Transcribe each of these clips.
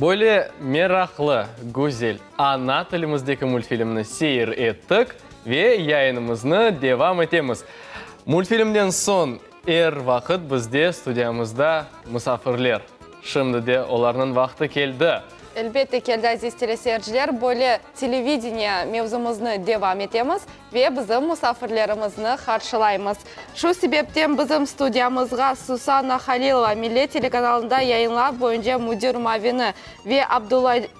Böyle meraqlı, güzel ana tilimizdeki multfilmni seyir ettik ve yayınımıznı devam etemiz. Multfilmden soñ er vaqıt bizde studiyamızda musafirler. Şimdi de olarnıñ vaqtı keldi. Elbette keldi, aziz teleseyirciler. Böyle televideniye mevzumıznı devam etemiz. Ve bizim musafirlerimizni qarşılaymız. Şu sebepten bizim studiyamızğa Susanna Halilova, Millet telekanalında yayınlar boyunca müdir muavini, ve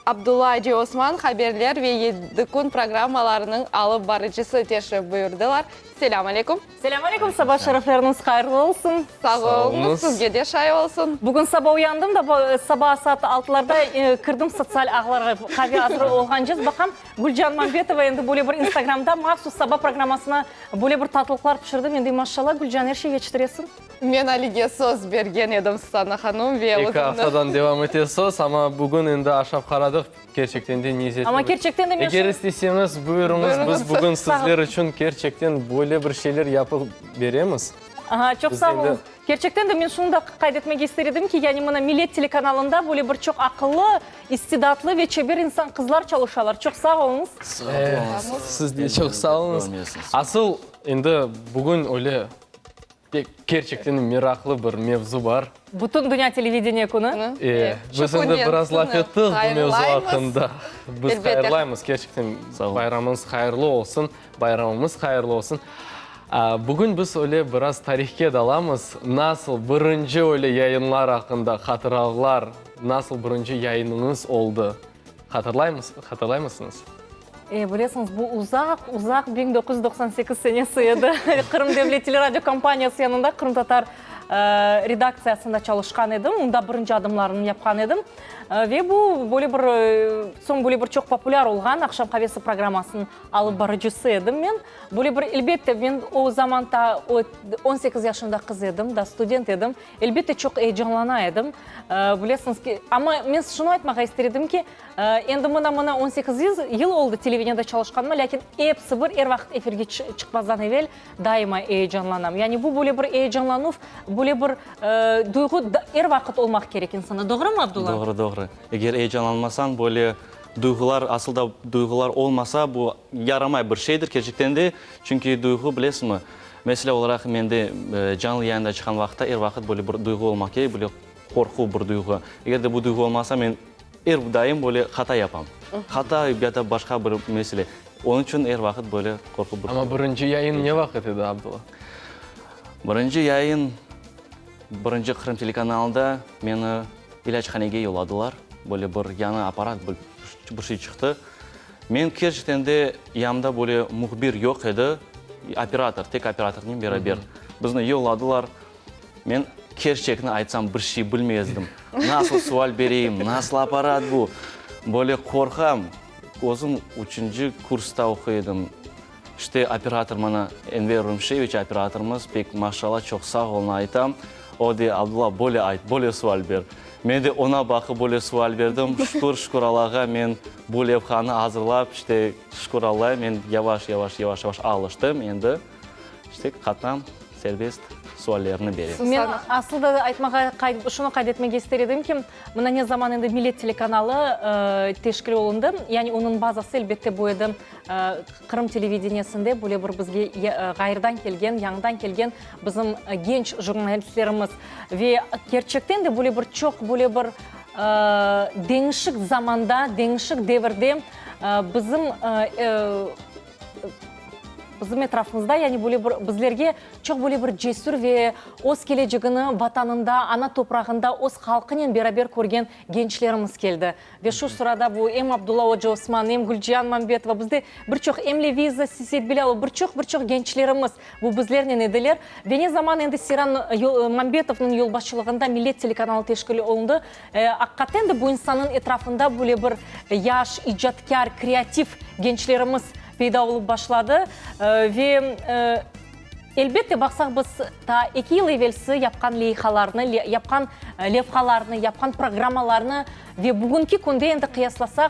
Abdulla Acı Osman, haberler ve Yedi kün programmalarınıñ alıp barıcısı teşrif buyurdılar. Selâm aleyküm. Selâm aleyküm, saba şerefleriñiz hayırlı olsun. Sağ oluñız, sizge de şay olsun. Bugün saba uyandım da, saba saat altılarda kirdim sotsial ağlarğa, qave azır olğancız, baqam, Gülcan Mambetova endi böyle bir Instagramda mahsus saba programmasına böyle bir tatlılıqlar pişirdi. Men deyim, maşallah, Gülcan, er şey yetiştiresiñ. Men Alige söz bergen edim, Susanna hanum, ve Eki aftadan devam ete söz, amma bugün endi aşap qaradıq, kerçekten de lezetli. Amma kerçekten de men Eger isteseñiz, buyurıñız, biz bugün sizler içün kerçekten böyle bir şeyler yapıp beremiz. Aha, çoq sağ oluñız. Kerçekten de men şunı da qayd etmege ister edim ki, yani mına Millet telekanalında böyle bir çoq aqıllı, istidatlı ve çeber insan qızlar çalışalar. Çoq sağ oluñız. Sağ oluñız. Siz de çoq sağ oluñız. Asıl, endi bugün öyle pek kerçekten meraqlı bir mevzu bar. Bütün dünya televideniye künü. E, biz endi biraz laf ettik bu mevzu aqqında. Biz hayırlaymız, kerçekten bayramıñız hayırlı olsun. Bayramımız hayırlı olsun. Bugün biz öyle biraz tarihke dalamız. Nasıl birinci öyle yayınlar aqqında hatıralar, nasıl birinci yayınıñız oldı? Hatırlaymız, hatırlaymısıñız? E, bilesiñiz, bu uzaq, uzaq 1998 senesi edi. Qırım Devlet teleradiokompaniyası yanında qırımtatar redaktsiyasında çalışqan edim. Onda birinci adımlarımnı yapqan edim. Ve bu böyle bir, soñ böyle bir çoq populâr olğan Aqşam qavesi programmasınıñ Alıp barıcısı edim men. Böyle bir, elbette, men o zaman ta 18 yaşında qız edim, da student edim. Elbette, çoq eyecanlana edim. Bilesiñiz ki, amma men şunı aytmağa ister edim ki, endi mına-mına 18 yıl oldı televideniyada çalışqanıma, lâkin episi bir er vaqıt efirge çıqmazdan evel daima eyecanlanam. Yani bu böyle bir eyecanlanuv, böyle bir duyğu er vaqıt olmaq kerek insanda. Doğrumı, Abdulla? Doğru, doğru. Eger eyecanlanmasañ, böyle Duyğular, asıl da duyğular olmasa, bu yaramay bir şeydir kerçekten de. Çünki duyğu, bilesiñmi, mesele olaraq mende canlı yayında çıqqan vaqıtta er vaqıt böyle bir duyğu olmaq kerek, böyle qorqu bir duyğu. Eger de bu duyğu olmasa, men er daim böyle hata yapam. Hata ya da başqa bir mesele. Onıñ içün er vaqıt böyle qorqu bir. Amma birinci yayın ne vaqıt edi, Abdulla? Birinci yayın, birinci Qırım telekanalında meni İlâchanege yolladılar. Böyle bir yañı apparat, bir şey çıqtı. Men kerçekten de yanımda böyle mühbir yoq edi, operator, tek operatornen beraber. Bizni yolladılar. Men kerçekni aytsam, bir şey bilmezdim. Nasıl sual bereyim, nasıl apparat bu? Böyle qorqam. Özüm üçünci kursta oquy edim. İşte, operator mana, Enver Rümşeviç operatorımız, pek maşallah, çoq sağ olun aytam. O dey, Abdulla, böyle ayt, böyle sual ber. Men de oña baqıp böyle sual berdim. Şükür, şükür Allağa, men bu levhanı azırlap, işte, şükür Allaya, men yavaş, yavaş, yavaş, yavaş alıştım. Endi, işte, qatam, serbest suallerni berem. Men asıl da aytmağa, şunı qayd etmege ister edim ki, Mına ne zaman endi Millet telekanalı teşkil olundı, yani onıñ bazası elbette bu edi, Qırım televideniyesinde böyle bir bizge ğayrıdan kelgen, yañıdan kelgen bizim genç jurnalistlerimiz. Ve kerçekten de böyle bir çoq böyle bir deñişik zamanda, deñişik devirde bizim Bizim etrafımızda, yani böyle bir bizlerge çoq böyle bir cesür ve öz kelecegini Vatanında, ana toprağında öz halqınen beraber körgen gençlerimiz keldi. Ve şu sırada bu em Abdulla oca Osman, em Gülcihan Mambetova, bizde bir çoq em Leviza Seytbilâlova, bir çoq, bir çoq gençlerimiz bu bizlernen ediler. Ve ne zaman endi Seyran Mambetovnıñ yolbaşçılığında Millet telekanalı teşkil olundı, aqiqaten de bu insannıñ etrafında böyle bir yaş, icatkâr, kreativ gençlerimiz peyda olıp başladı. Ve, elbette, baqsaq, biz taa eki yıl evelsi yapqan leyhalarnı, yapqan levhalarnı, yapqan programmalarnı ve bugünki künde endi qıyaslasaq,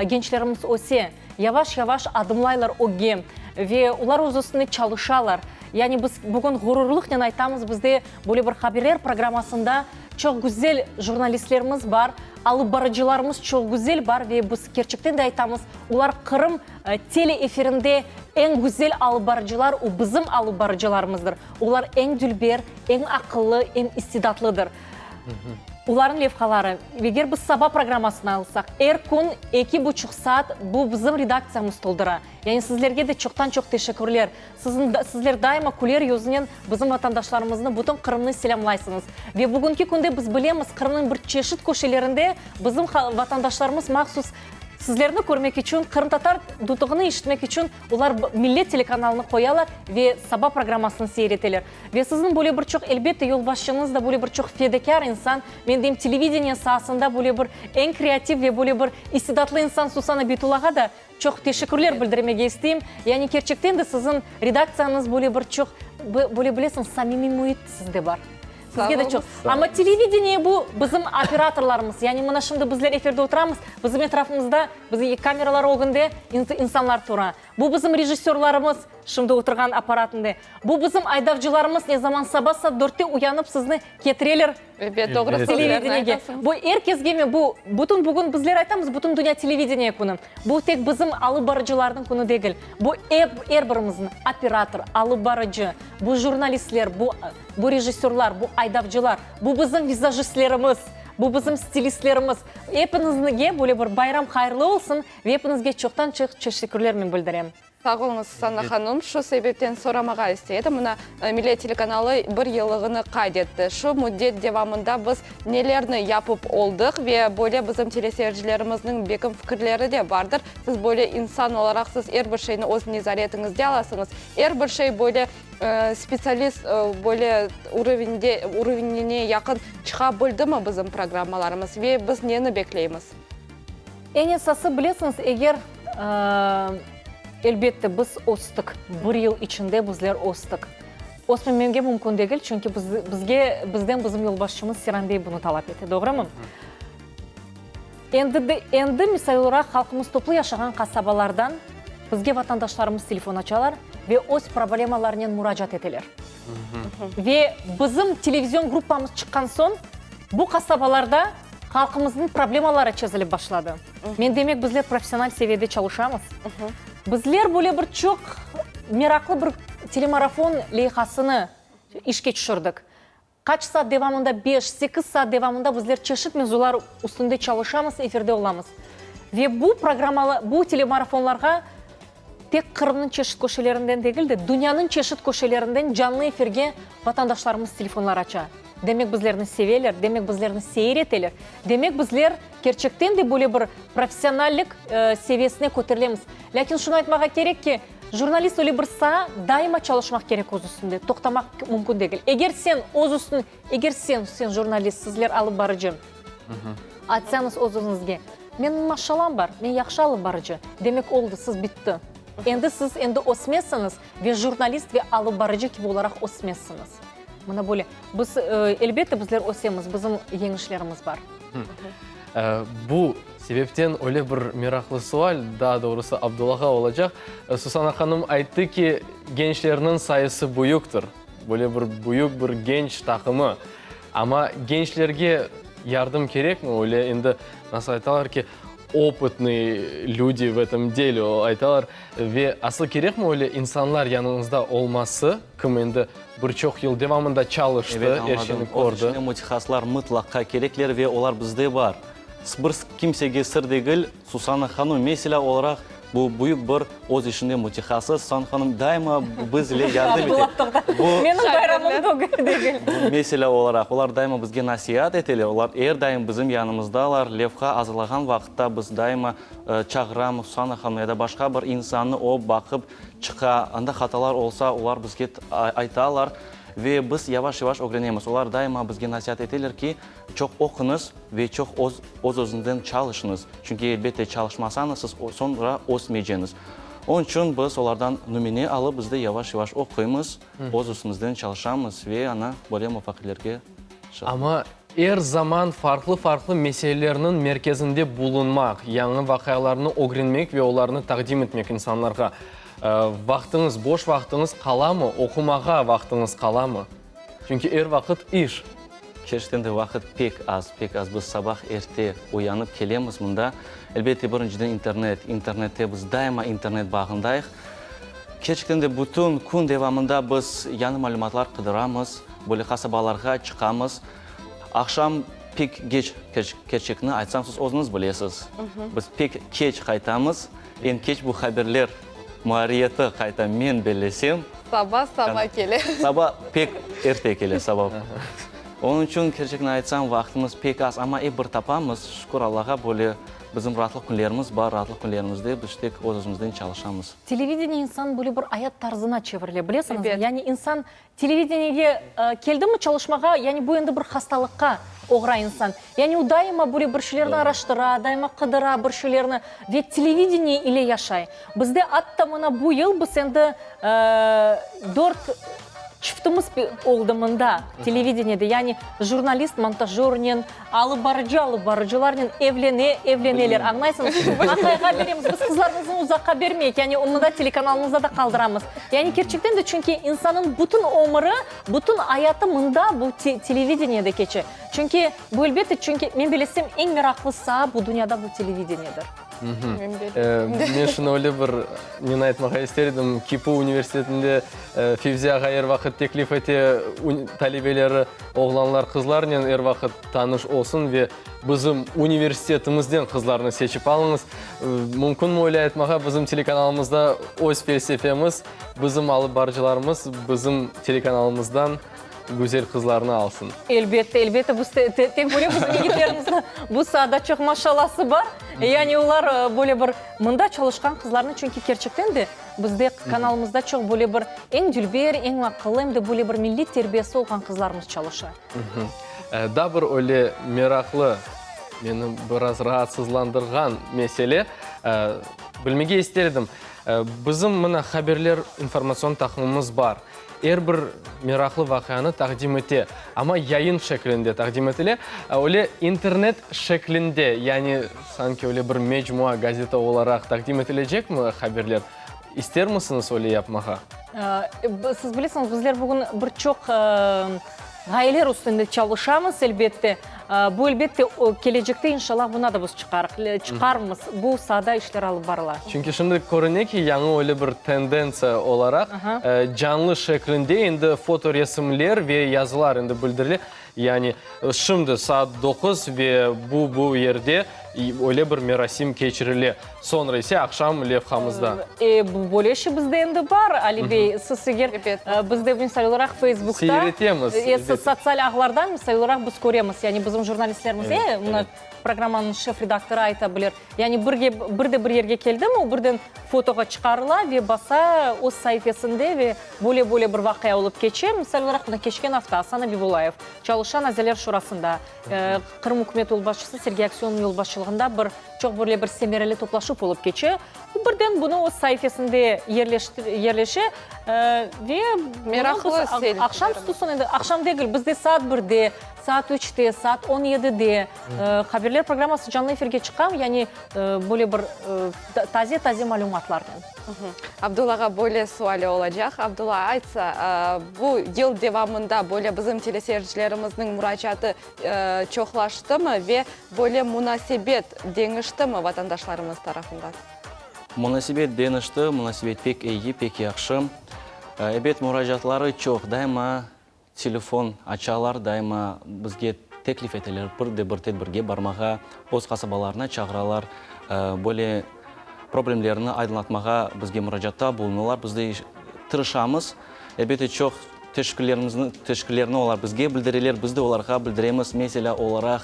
gençlerimiz öse, yavaş-yavaş adımlaylar ögge ve olar öz üstünde çalışalar. Yani biz bugün ğururlıqnen aytamız, bizde böyle bir haberler programmasında. Çoq güzel jurnalistlerimiz bar, alıp barıcılarımız çoq güzel bar ve biz kerçekten de aytamız, olar Qırım tele efirinde eñ güzel alıp barıcılar, o bizim alıp barıcılarımızdır. Olar eñ dülber, eñ aqıllı, eñ istidatlıdır. Olarnıñ levhaları, eger biz saba programmasını alsaq, er kün eki buçuq saat bu bizim redaktsiyamız toldura. Yani sizlerge de çoqtan-çoq teşekkürler. Siziñ, sizler daima küler yüzünen bizim vatandaşlarımıznı, bütün Qırımnı selâmlaysıñız. Ve bugünki künde biz bilemiz, Qırımnıñ bir çeşit köşelerinde bizim vatandaşlarımız mahsus sizlerni körmek içün, qırımtatar dutığını işitmek içün olar Millet telekanalını qoyalar ve saba programmasını seyir eteler. Ve siziñ böyle bir çoq, elbette, yolbaşçıñız da böyle bir çoq fedakâr insan, men deyim, televideniye saasında böyle bir eñ kreativ ve böyle bir istidatlı insan Susana Beytullağa da Çoq teşekkürler bildirmege isteyim. Yani kerçekten de siziñ redaktsiyañız böyle bir çoq, böyle bilesiñ, samimiy müit sizde bar. Sizge de çoq. Amma televideniye bu bizim operatorlarımız. Yani mına şimdi bizler efirde oturamız, bizim etrafımızda, bizim kameralar ögünde insanlar tura. Bu bizim rejissörlarımız, şimdi oturğan apparatında. Bu bizim aydavcılarımız, ne zaman saba saat dörtte uyanıp sizni ketireler. Ebet, doğru sözlerni aytasıñız. Bu er kesge mi? Bu bütün bugün bizler aytamız, bütün dünya televideniye künü. Bu tek bizim alıp barıcılarnıñ künü degil. Bu er, er birimizniñ, operator, alıp barıcı, bu jurnalistler, bu, bu rejissörlar, bu aydavcılar, bu bizim vizajistlerimiz, bu bizim stilistlerimiz. Epiñizge böyle bir bayram hayırlı olsun ve epiñizge çoqtan-çoq teşekkürler men bildirem. Sağ oluñız, Susanna hanım. Şu sebepten soramağa istey edim, mına, Millet telekanalı bir yıllığını qayd etti. Şu müddet devamında biz nelerni yapıp oldıq ve böyle bizim teleseyircilerimizniñ bekim fikirleri de bardır. Siz böyle insan olaraq siz er bir şeyni öz nezaretiñizde alasıñız. Er bir şey böyle spetsialist böyle urovende, urovenine yaqın çıqa bildimi bizim programmalarımız ve biz neni bekleymiz? Eñ esası, bilesiñiz, eger, elbette, biz östik, bir yıl içinde bizler östik. Ösmemege mümkün degil, çünki biz, bizge, bizden bizim yolbaşçımız Seyran bey bunı talap ete, doğrumı? Endi de, endi, misal olaraq, halqımız toplu yaşağan qasabalardan bizge vatandaşlarımız telefon açalar ve öz problemalarınen muracaat eteler. Ve bizim televizion gruppamız çıqqan soñ, bu qasabalarda Halqımıznıñ problemaları çezilip başladı. Men demek, bizler professional seviyede çalışamız. Bizler böyle bir çoq meraqlı bir telemarafon leyhasını işke tüşürdik. Qaç saat devamında, beş, sekiz saat devamında bizler çeşit mevzular üstünde çalışamız, efirde olamız. Ve bu programmalar, bu telemarafonlarğa Tek Qırımnıñ çeşit köşelerinden degil de, dünyanıñ çeşit köşelerinden canlı efirge vatandaşlarımız telefonlar aça. Demek, bizlerni seveler, demek, bizlerni seyir eteler, demek, bizler kerçekten de böyle bir professionallik seviyesine köterilemiz. Lâkin şunı aytmağa kerek ki, jurnalist öyle bir saa, daima çalışmaq kerek öz üstünde, toqtamaq mümkün degil. Eger sen öz üstün, eger sen, sen jurnalist, sizler alıp barıcı, Aytsañız öz-özüñizge, Menim maşşalam bar, men yahşı alıp barıcı. Demek, oldı, siz bitti. Endi siz endi ösmezsiñiz ve jurnalist ve alıp barıcı kibi olaraq ösmezsiñiz. Mına böyle. Biz, elbette, bizler ösemiz, bizim yeñişlerimiz bar. Bu sebepten öyle bir meraqlı sual, daa doğrusı Abdullağa olacaq. Susana hanım ayttı ki, gençlerniñ sayısı büyüktir. Böyle bir büyük bir genç taqımı. Amma gençlerge yardım kerekmi? Öyle endi nasıl aytalar ki, opıtnıy lüdi v etom deli aytalar. Ve asıl kerekmi öyle insanlar yanıñızda olması, kim endi bir çoq yıl devamında çalıştı, Evet, er şeyni añladım. kördi. Öz içinde mütehassıslar mıtlaqqa kerekler ve olar bizde bar. Bir kimsege sır degil, Susana hanım, meselâ olaraq, bu büyük bir öz işinde mütehassıs. Susana hanım daima biz ile yardım ete. Abdullah, toqta. Menim bayramım degil. Bu meselâ olaraq, olar daima bizge nasiat eteler, olar er daim bizim yanımızdalar. Levha azırlağan vaqıtta biz daima çağıramız Susana hanımnı ya da başqa bir insannı, o baqıp çıqa. Anda hatalar olsa, olar bizge aytalar ve biz yavaş-yavaş ögrenemiz. Olar daima bizge nasiat eteler ki, Çoq oquñız ve çoq öz, öz-özüñizden çalışıñız. Çünki, elbette, çalışmasañız, siz soñra ösmeyceñiz. Onıñ içün biz olardan nümüne alıp, biz de yavaş-yavaş oquymız, öz üstümizden çalışamız ve ana, böyle muvafaqiyetlerge çıqtıq. Amma er zaman farqlı-farqlı meselelerniñ merkezinde bulunmaq, yañı vaqialarnı ögrenmek ve olarnı taqdim etmek insanlarğa vaqtıñız, boş vaqtıñız qalamı, oqumağa vaqtıñız qalamı? Çünki er vaqıt iş. Kerçekten de vaqıt pek az, pek az. Biz sabah erte uyanıp kelemiz mında. Elbette, birinciden internet. İnternette biz daima internet bağındayıq. Kerçekten de bütün kün devamında biz yañı malümatlar qıdıramız, böyle qasabalarğa çıqamız. Aqşam pek geç, kerçekni aytsam, siz özüñiz bilesiz, biz pek keç qaytamız. Eñ keç bu haberler muarriyeti qayta, men bellesem. Saba saba kele. Saba pek erte kele, saba. Onıñ içün, kerçekni aytsam, vaqtımız pek az, amma ep bir tapamız, şükür Allağa, böyle bizim raatlıq künlerimiz bar, raatlıq künlerimizde biz tek öz-özümizden çalışamız. Televideniye insan böyle bir ayat tarzına çevirile, bilesiñizmi? Yani insan Televideniyege keldimi çalışmağa, yani bu endi bir hastalıqqa oğray insan. Yani o daima böyle bir şeylerni araştıra, daima qıdıra bir şeylerni ve televideniye ile yaşay. Bizde atta mına bu yıl biz endi dört çiftimiz oldı mında televideniyede, yani jurnalist montajörnen, Alıp barıcı alıp barıcılarnen evlene, evleneler, añlaysıñız? Aqayğa beremiz, biz qızlarımıznı uzaqqa bermeyik, yani mında telekanalımızda da qaldıramız. Yani kerçekten de, çünki insannıñ bütün ömüri, bütün ayatı mında, bu televideniyede keçe. Çünki bu, elbette, çünki men bilesem, eñ meraqlı saa bu dünyada bu televideniyedir. Men şunı öyle bir neni aytmağa ister edim, KİPU universitetinde Fevzi ağa er vaqıt teklif ete, talebeleri, oğlanlar qızlarnen er vaqıt tanış olsun ve bizim universitetimizden qızlarnı seçip alıñız. Mümkünmi öyle aytmağa, bizim telekanalımızda öz felsefemiz, bizim alıp barıcılarımız bizim telekanalımızdan güzel qızlarnı alsın. Elbette, elbette, biz tek böyle bizim yigitlerimizniñ bu saada çoq maşallası bar. Yani olar böyle bir mında çalışqan qızlarnı, çünki kerçekten de bizde kanalımızda çoq böyle bir eñ dülber, eñ aqıllı, em de böyle bir milliy terbiyesi olğan qızlarımız çalışa. Daa bir öyle meraqlı, meni biraz raatsızlandırğan mesele, bilmege ister edim, bizim mına haberler informatsion taqımımız bar. Er bir meraqlı vaqianı taqdim ete, amma yayın şeklinde taqdim etile, öyle internet şeklinde, yani sanki öyle bir mecmua, gazeta olaraq taqdim etilecekmi haberler? İstermisiñiz öyle yapmağa? Siz bilesiñiz, bizler bugün bir çoq ğayeler üstünde çalışamız, elbette. Bu, elbette, kelecekte, inşallah, buna da biz çıqarmız. Bu saada işler alıp barıla. Çünki şimdi körüne ki, yañı öyle bir tendentsiya olaraq, canlı şeklinde endi fotoresimler ve yazılar endi bildirile. Yani, şimdi saat doquz ve bu, bu yerde öyle bir merasim keçirile. Soñra ise aqşam levhamızda. E, bu böyle şey bizde endi bar, Ali bey. Siz eger bizde, misal olaraq, Facebookta. Seyretemiz. E, sotsial ağlardan, misal olaraq, biz köremiz. Yani bizim jurnalistlerimiz, e, mına programmanıñ şef redaktorı ayta bilir. Yani birge, bir de bir yerge keldimi, o birden fotoğa çıqarıla ve basa öz saifesinde ve böyle-böyle bir vaqia olıp keçe. Misal olaraq, mına keçken afta Asan Abibullayev çalışa Nazirler Şurasında, Qırım ükümet yolbaşçısı Sergey Aksönovnıñ yolbaşçılığında bir Çoq böyle bir semereli toplaşuv olıp keçe. O birden bunı öz saifesinde yerleşe ve Meraqlı biz aqşam üstü soñ endi, aqşam degil, bizde saat birde, saat üçte, saat on yedide haberler programması canlı efirge çıqa, yani böyle bir taze-taze malümatlarnen. Abdullağa böyle suali olacaq. Abdulla, aytsa, bu yıl devamında böyle bizim teleseyircilerimizniñ muracaatı çoqlaştımı ve Böyle munasebet deñiştimi vatandaşlarımız tarafından? Munasebet deñişti, munasebet pek eyi, pek yahşı. Ebet, muracaatları çoq, daima telefon açalar, daima bizge teklif eteler bir de bir tedbirge barmağa, öz qasabalarına çağıralar, böyle problemlerini aydınlatmağa bizge muracaatta bulunalar. Biz de tırışamız. Elbette, çoq teşekkürlerimizni, teşekkürlerini olar bizge bildireler, biz de olarğa bildiremiz. Meselâ olaraq,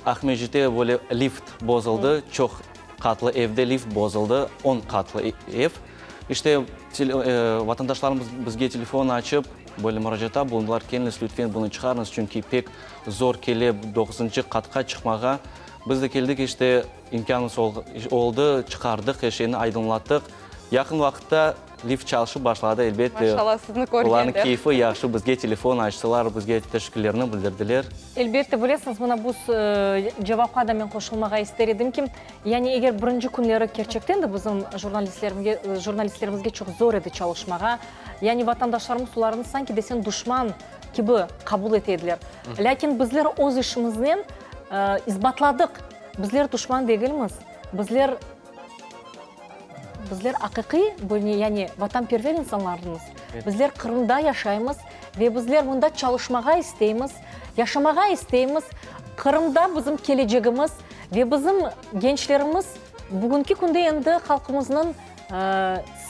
Aqmescitte böyle lift bozuldı, çoq qatlı evde lift bozuldı, on qatlı ev. İşte, vatandaşlarımız bizge telefon açıp, böyle muracaatta bulundılar, keliñiz, lütfen, bunı çıqarıñız, çünki pek zor kele doquzıncı qatqa çıqmağa. Biz de keldik, işte, imkânımız oldı, çıqardıq, er şeyni aydınlattıq. Yaqın vaqıtta. Lift çalışıp başladı, elbette. Maşallah, sizni körgenler. Olarnıñ keyfi yahşı, bizge telefon açtılar, bizge teşekkürlerini bildirdiler. Elbette, bilesiñiz, mına bu cevapqa da men qoşulmağa ister edim ki, yani eger birinci künleri kerçekten de bizim jurnalistlerimizge çoq zor edi çalışmağa, yani vatandaşlarımız olarnı sanki desen duşman kibi qabul ete ediler. Lâkin bizler öz işimiznen isbatladıq, bizler duşman degilmiz, bizler Bizler aqiqiy, yani vatanperver insanlarmız. Bizler Qırımda yaşaymız ve bizler mında çalışmağa isteymiz, yaşamağa isteymiz. Qırımda bizim kelecegimiz ve bizim gençlerimiz bugünki künde endi halqımıznıñ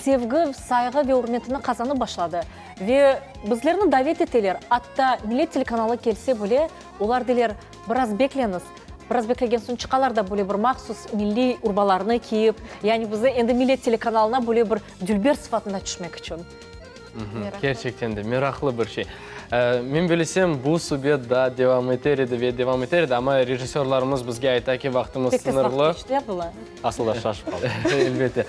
sevgi, sayğı ve ürmetini qazanıp başladı. Ve bizlerni davet eteler, atta Millet telekanalı kelse bile, olar deyler, Biraz bekleñiz. Biraz beklegen soñ çıqalar da böyle bir mahsus milliy urbalarnı kiyip, yani bizi endi Millet telekanalına böyle bir dülber sıfatında tüşmek içün. Kerçekten de meraqlı bir şey. Men bilesem, bu subet daa devam eter edi ve devam eter edi, amma rejissörlarımız bizge ayta ki, vaqtımız Pek tez sıñırlı. vaqıt keçti, Abdulla. Asıl da şaşıp qaldıq. Elbette.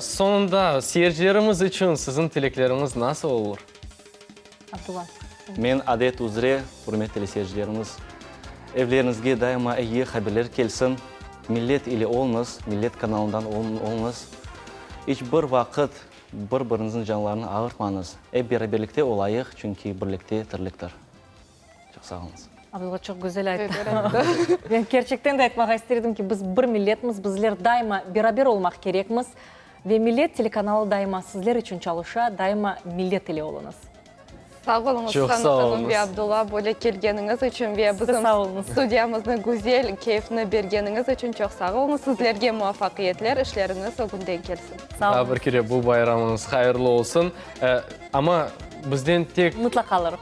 Soñunda, seyircilerimiz içün siziñ tilekleriñiz nasıl olur? Abdulla. Men adet üzre, ürmetli teleseyircilerimiz, evleriñizge daima eyi haberler kelsin, Millet ile oluñız, Millet kanalından oluñız. İç bir vaqıt bir-biriñizniñ canlarını ağırtmañız. Ep beraberlikte olayıq, çünki birlikte tirliktir. Çoq sağ oluñız. Abdulla çoq güzel ayttı. Men kerçekten de aytmağa ister edim ki, biz bir milletmiz, bizler daima beraber olmaq kerekmiz. Ve Millet telekanalı daima sizler içün çalışa, daima Millet ile oluñız. Sağ oluñız, Çoq Susana sağ hanım ve oluñız. Abdulla, böyle kelgeniñiz içün ve Siz de bizim sağ oluñız. studiyamıznı güzel keyfni bergeniñiz içün çoq sağ oluñız. Sizlerge muvafaqiyetler, işleriñiz ögünden kelsin. Sağ Daa bir oluñız. kere bu bayramıñız hayırlı olsun. Amma bizden tek... Mıtlaqa alırıq.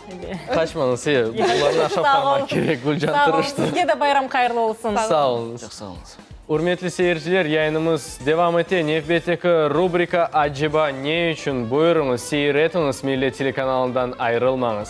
Qaçmañız, e, bularnı aşap qalmaq kerek, Gülcan tırıştı. Sağ oluñ, sizge de bayram hayırlı olsun. Sağ oluñız. Çoq sağ oluñız. Ürmetli seyirciler, yayınımız devam ete. Nevbetteki rubrika Aceba ne içün? Buyurıñız, seyir etiñiz, Millet telekanalından ayrılmañız.